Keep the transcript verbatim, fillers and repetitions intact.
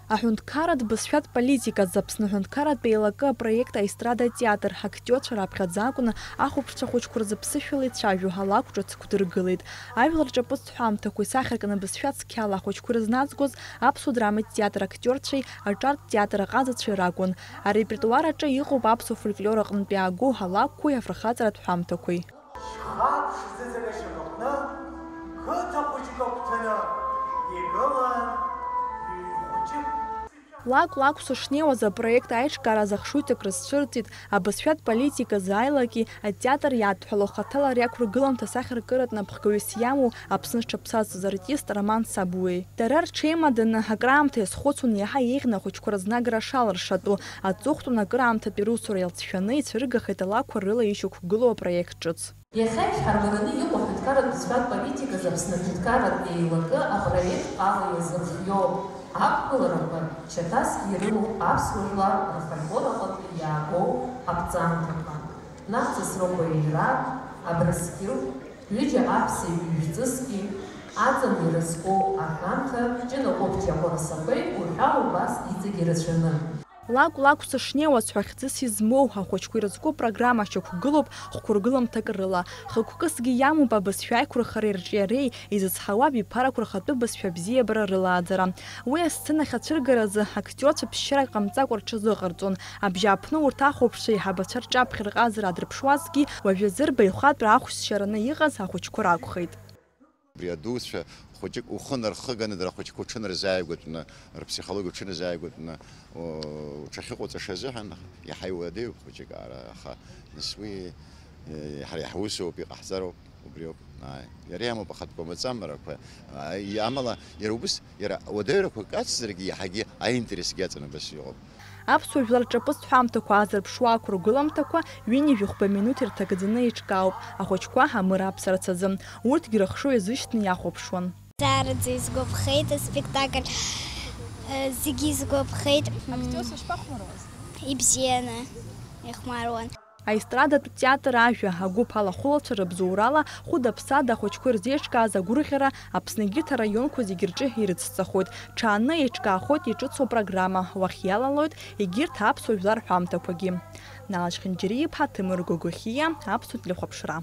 Аҳәынҭқарратә бызшәатә политика азы Аԥсны аҳәынҭқарратә еилакы апроект аестрада атеатр актиорцәа раԥхьаӡа акәны ахәаԥшцәа хәыҷқәа рзы ԥсышәала ицәажәо алакә ҿыц ықәдыргылеит. Ажәлар рҿаԥыцтә ҳәамҭақәа исахьаркны бызшәа цқьала ахәыҷқәа рызназгоз аԥсуа драматә театр актиорцәеи аҿартә театр аҟазацәеи ракәын. Арепертуар аҿы иҟоуп аԥсуа фольклор аҟнытә иаагоу алакәқәеи афырхаҵаратә ҳәамҭақәеи. Шьха ԥшӡыӡак ашьапаҟны, қыҭа хәыҷык агәҭаны игылан ҩ хәыҷык. Лакә-лакә сышнеиуаз апроект аиҿкаара азы ахшыҩҵак рызцәырҵит, абызшәатә политика азы аилаки атеатр иадҳәалоу хаҭала ари ақәыргыламҭа асахьаркыратә напхгаҩыс иамоу Аԥсны зҽаԥсазтәыз артист Роман Сабуеи. Дара рҽеимаданы акраамҭа иазхәыцуан иаҳа еиӷьны ахәыҷқәа рызнагара шалыршатәу, аҵыхәтәан акыраамҭатәи русура иалҵшәаны ицәыргахеит алакәқәа рыла ишьақәгылоу апроект ҿыц. Иахьа ишәҳарбараны иҟоу аҳәынҭқарратә бызшәатә политиказ Аԥсны аҳәынҭқарратә еилакы апроект ала иазырхиоуп ақәгыларақәа, шьаҭасгьы ирымоуп аԥсуа жәлар рфольклор аҟынтәи иаагоу аԥҵамҭақәа, Нацҵас Рогәаиара, Абрыскьыл, ҩыџьа аҳәсеи ҩ-ҵыски, Аҵан иразку аҳәамҭа, Ҷына Ҟәыԥ Ҷаҟәарасақәеи уҳәа убас иҵегьы рацәаны. Лакә-лакә сышнеиуаз ҳәа хьӡыс измоу, ахәыҷқәа ирызку программа шьақәгылоуп хәқәыргыламҭак рыла. Хықәкысгьы иамоуп абызшәа аиқәырхареи рҿиареи, изызҳауа абиԥарақәа рхатәы бызшәа бзиабара рылааӡара. Уи асценахь ацәыргаразы актиорцәа ԥсшьарак ҟамҵакәа рҽазыҟарҵон. Абжьааԥны урҭ ахәаԥшцәа еиҳабацәа рҿаԥхьа рҟазара аадырԥшуазҭгьы, уажәазы рбаҩхатәра ахәшьцәа раны иҟаз ахәыҷқәа ракәхеит. Убри адуцәа хәыҷык ухы нархыганы, дара ахәыҷқәа уҽынарзааигәатәны, рыԥсихологиа уҽыназааигәатәны, у-, уҽахьыҟоуҵаша азыҳәан иаҳа иуадаҩуп хәыҷык ара, аха нас уи, э, ҳара иаҳусоуп, иҟаҳҵароуп, убриоуп. Ааи. Иара иамоуп ахатә кәамаҵамарақәа. Ааи, амала иара убыс, иара уадаҩрақәак ацзаргьы иаҳагьы аинтересгьы аҵаны абас иҟоуп. Аԥсуа жәлар рҿаԥыцтә ҳәамҭақәа аазырԥшуа ақәыргыламҭақәа ҩынҩажәи хәба минуҭ ирҭагӡаны еиҿкаауп, ахәыҷқәа амыр аԥсарц азы. Урҭгьы рыхшыҩ азышьҭны иахәаԥшуан. Даараӡа исгәаԥхеит аспектакль, э, зегьы исгәаԥхеит. Актиорцәа шԥахәмаруаз? Ибзианы ихәмаруан. Аестрадатә театр ажәа, агәыԥ алахәылацәа рыбзоурала, хәыда-ԥсада ахәыҷқәа ирзеиҿкааз агәырӷьара Аԥсны егьырҭ араионқәа зегьы рҿы ирыцҵахоит. Ҽааны еиҿкаахоит иҿыцу апрограмма, уахь иалалоит егьырҭ аԥсуа жәлар ҳәамҭақәагьы. Наалшь Хьынџьариа-иԥҳа, Ҭемыр Гогохиа, Аԥсуа телехәаԥшра.